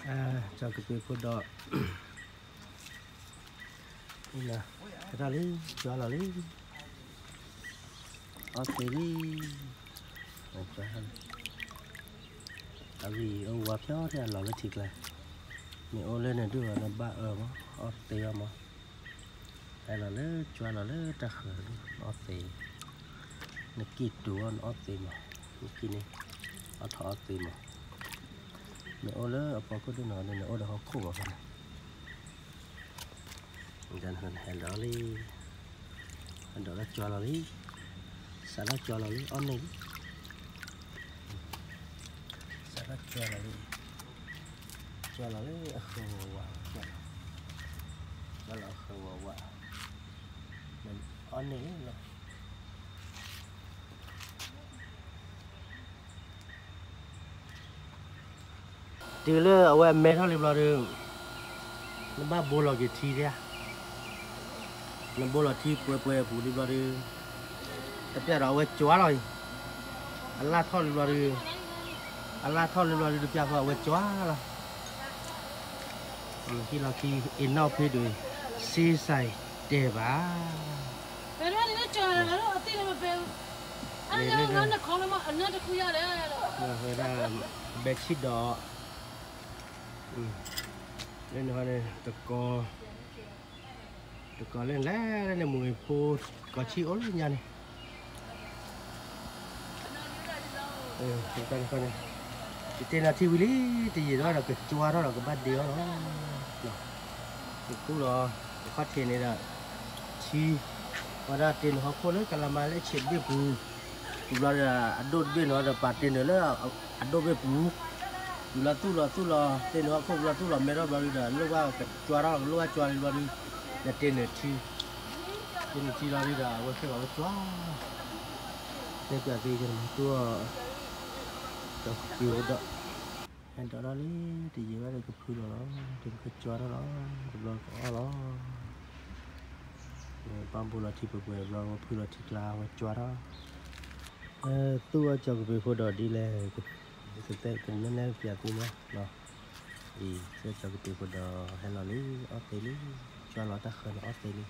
ကၠီၤကပ့းဖိဒီး ဟဲထီၣ်လံ, ကွၢ်လီၤလံ, အီၣ်သ့လံ, အဂံၢ်အိၣ်ဝါဖျီထဲအလီၢ်လၢထံကျါ, မ့ၢ်အိၣ်လၢနဒုၣ်အီၤနဘၣ်အၢမး, အီၣ်သ့အီၤမး, ဟဲလီၤလၢကွၢ်လီၤလၢတၢ်ဃၢၤလံ အီၣ်သ့, နကံၢ်တူာ်အီၤနအီၣ်သ့မး, နကံၢ်န့ၣ် အီၣ်ထီၣ်အီၣ်သ့မး, မ့ၢ်အိၣ်လၢအဖီခိၣ်ဒ်နီၤန့ၣ် နအိၣ်ဒီးဟီၣ်ခိၣ်ဘၣ်ဖဲန့ၣ် ဟဲလီၤလံ, ဟဲဒီးလၢကွၢ်လီၤလံ, စးထီၣ်ကွၢ်လီၤလံ အီၣ်န့ၢ်လံ, စးထီၣ်ကွၢ်လီၤလံ, ကွၢ်လီၤလၢအဃၢၤဝးဝး, ကွၢ်လီၤအဃၢၤဝးဝး, အီၣ်န့ၢ်လံလီၤ. တုၤလၢအဝဲအမဲထီၣ်လံဘျီဒီး နဘၣ်ဘိလီၤက့ၤထံဒၣ်ဧါ, နဘိလီၤထံပှဲၤပှဲၤအပူၤလံဘျီဒီး တပျၢ်ဒီးအဝဲကွၢ်လီၤအံၤ, အလၢ်ထီၣ်လံဘျီဒီး, အလၢ်ထီၣ်လံဘျီဒီး တပျၢ်ဃီအဝဲကွၢ်လီၤ. ဟံၣ်လီၤခံ အ့ၣ်နီၣ်ဖ့ဒိၣ် စ့စဲးတဲဘၣ် ဝဲဒၣ် ဘဲဆံၣ်ဒီး လၢန့ၣ်ဟီန့ၣ် တကီၤ တကီၤလၢလဲၤလၢန့ၣ် မူၤဂ့ၤဖိ တကီၤဆံၣ်အိၣ်လၢညါန့ၣ် တခါန့ၣ် ယတ့နၤထံဝံၤလံ တယံာ်ဒီး ကကွၢ်ထီၣ်ဒီးကဘၣ်ဒ့အီၤလီၤ. ကသူၣ်လီၤ ကခီၣ်ထံးန့ၣ်ဒီး ထံ ဝဲဒၣ်တ့နုာ်ဟီၣ်ခိၣ်လၢကလါမါလၢအဆံးတဘ့ၣ်ပူၤ ဘျီဒီး အဒိၣ်တဘ့ၣ်န့ၣ်ဒီး ပာ်တ့နုာ်လၢအဒိၣ်ဘ့ၣ်ပူၤ တုၤလီၤသူၣ်လီၤသူၣ်လီၤ တ့နုာ်ဟီၣ်ခိၣ်ဘျီသူၣ်လီၤမဲထီၣ်ဘျီဒီး လိၣ်ဘၣ်ကကွၢ်ထီၣ် လိၣ်ဘၣ်ကွၢ်လံဘျီဒီး နတ့နုာ်ထံ တ့နုာ်ထံလီၤဒီး အဝဲသ့ၣ်ဘၣ်ဝဲကွၢ် တဲပၠးသ့ကန့ၣ်မး သူၣ်အီၤ ကၠီၤကပ့းဖိဒီး ဟဲဒီးထီၣ်လံ တယံာ်ဘၣ်ဒီးကဖုလီၤလီၤ တကကွၢ်ထီၣ်လီၤ တဘျီကအီၣ်လီၤ ပာ်ဘိလီၤထံပှဲၤပှဲၤဘျီ ဝဲဖုလီၤထံကျါဝဲကွၢ်ထီၣ် သူၣ်အီၣ်ကၠီၤကပ့းဖိဒီးဒ်လဲၣ် ကနဲနဲပၠးသ့မး အံၤ သူၣ်အီၣ်ကၠီၤကပ့းဖိဒီးဟဲလီၤလံ အီၣ်သ့လံ ကွၢ်လီၤတၢ်ဃၢၤန့ၣ်အီၣ်သ့လံ